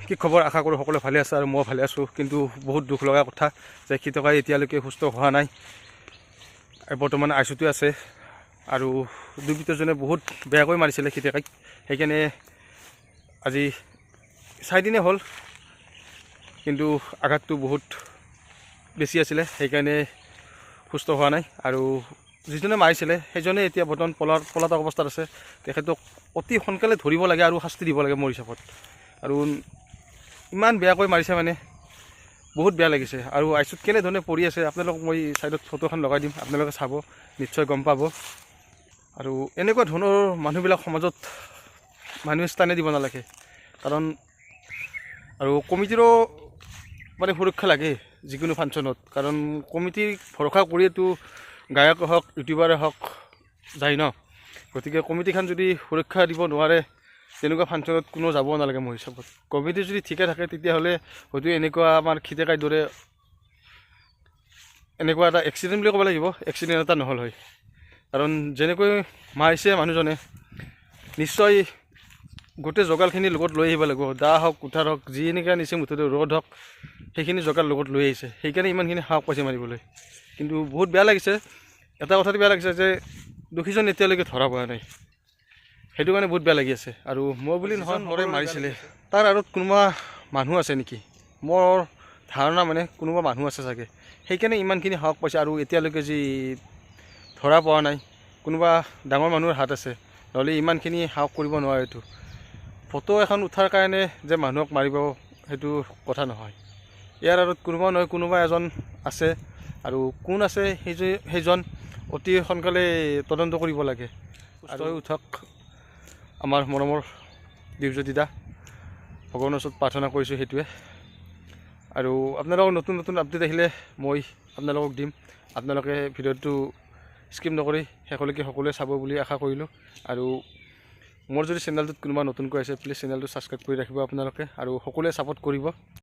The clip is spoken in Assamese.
কি খবৰ? আশা কৰোঁ সকলোৱে ভালে আছে আৰু মই ভালে আছোঁ। কিন্তু বহুত দুখ লগা কথা যে খিতকাই এতিয়ালৈকে সুস্থ হোৱা নাই, বৰ্তমান আই চিউতে আছে। আৰু দুৰ্বৃত্তজনে বহুত বেয়াকৈ মাৰিছিলে খিতেকাইক, সেইকাৰণে আজি 4 দিনে হ'ল, কিন্তু আঘাতটো বহুত বেছি আছিলে, সেইকাৰণে সুস্থ হোৱা নাই। আৰু যিজনে মাৰিছিলে সেইজনে এতিয়া বৰ্তমান পলাতক অৱস্থাত আছে। তেখেতক অতি সোনকালে ধৰিব লাগে আৰু শাস্তি দিব লাগে মোৰ হিচাপত। আৰু ইমান বেয়াকৈ মাৰিছে, মানে বহুত বেয়া লাগিছে। আৰু আই চিউত কেনেধৰণে পৰি আছে, আপোনালোকক মই ছাইডত ফটোখন লগাই দিম, আপোনালোকে চাব, নিশ্চয় গম পাব। আৰু এনেকুৱা ধৰণৰ মানুহবিলাক সমাজত মানুহে স্থানে দিব নালাগে। কাৰণ আৰু কমিটিৰো মানে সুৰক্ষা লাগে যিকোনো ফাংচনত, কাৰণ কমিটিক ভৰসা কৰিয়েতো গায়ক হওক, ইউটিউবাৰে হওক যায় ন। গতিকে কমিটিখন যদি সুৰক্ষা দিব নোৱাৰে, তেনেকুৱা ফাংচনত কোনো যাব নালাগে মোৰ হিচাপত। কমিটি যদি ঠিকে থাকে, তেতিয়াহ'লে হয়তো এনেকুৱা আমাৰ খিতেকাইৰ দৰে এনেকুৱা এটা এক্সিডেণ্ট বুলি ক'ব লাগিব, এক্সিডেণ্ট এটা নহ'ল হয়। কাৰণ যেনেকৈ মাৰিছে মানুহজনে, নিশ্চয় গোটেই যোগাৰখিনি লগত লৈ আহিব লাগিব। দা হওক, কুঠাৰ হওক, যি এনেকুৱা নিছে, মুঠতে ৰড হওক, সেইখিনি যোগাৰ লগত লৈ আহিছে। সেইকাৰণে ইমানখিনি সাহস পাইছে মাৰিবলৈ। কিন্তু বহুত বেয়া লাগিছে, এটা কথাটো বেয়া লাগিছে যে দোষীজন এতিয়ালৈকে ধৰা পৰা নাই। সেইটো কাৰণে বহুত বেয়া লাগি আছে। আৰু মই বুলি নহয়, মোৰে মাৰিছিলে, তাৰ আঁৰত কোনোবা মানুহ আছে নেকি? মোৰ ধাৰণা মানে কোনোবা মানুহ আছে চাগে, সেইকাৰণে ইমানখিনি সাহস পাইছে। আৰু এতিয়ালৈকে যি ধৰা পৰা নাই, কোনোবা ডাঙৰ মানুহৰ হাত আছে, নহ'লে ইমানখিনি সাহস কৰিব নোৱাৰে। এইটো ফটো এখন উঠাৰ কাৰণে যে মানুহক মাৰিব, সেইটো কথা নহয়। ইয়াৰ আঁৰত কোনোবা নহয় কোনোবা এজন আছে আৰু কোন আছে সেইজন অতি সোনকালে তদন্ত কৰিব লাগে। সুস্থ হৈ উঠক আমাৰ মৰমৰ দীপজ্যোতি দা, ভগৱানৰ ওচৰত প্ৰাৰ্থনা কৰিছোঁ সেইটোৱে। আৰু আপোনালোকৰ নতুন নতুন আপডেট আহিলে মই আপোনালোকক দিম। আপোনালোকে ভিডিঅ'টো স্কিপ নকৰি শেষলৈকে সকলোৱে চাব বুলি আশা কৰিলোঁ। আৰু মোৰ যদি চেনেলটোত কোনোবা নতুনকৈ আছে, প্লিজ চেনেলটো ছাবস্ক্ৰাইব কৰি ৰাখিব আপোনালোকে আৰু সকলোৱে ছাপোৰ্ট কৰিব।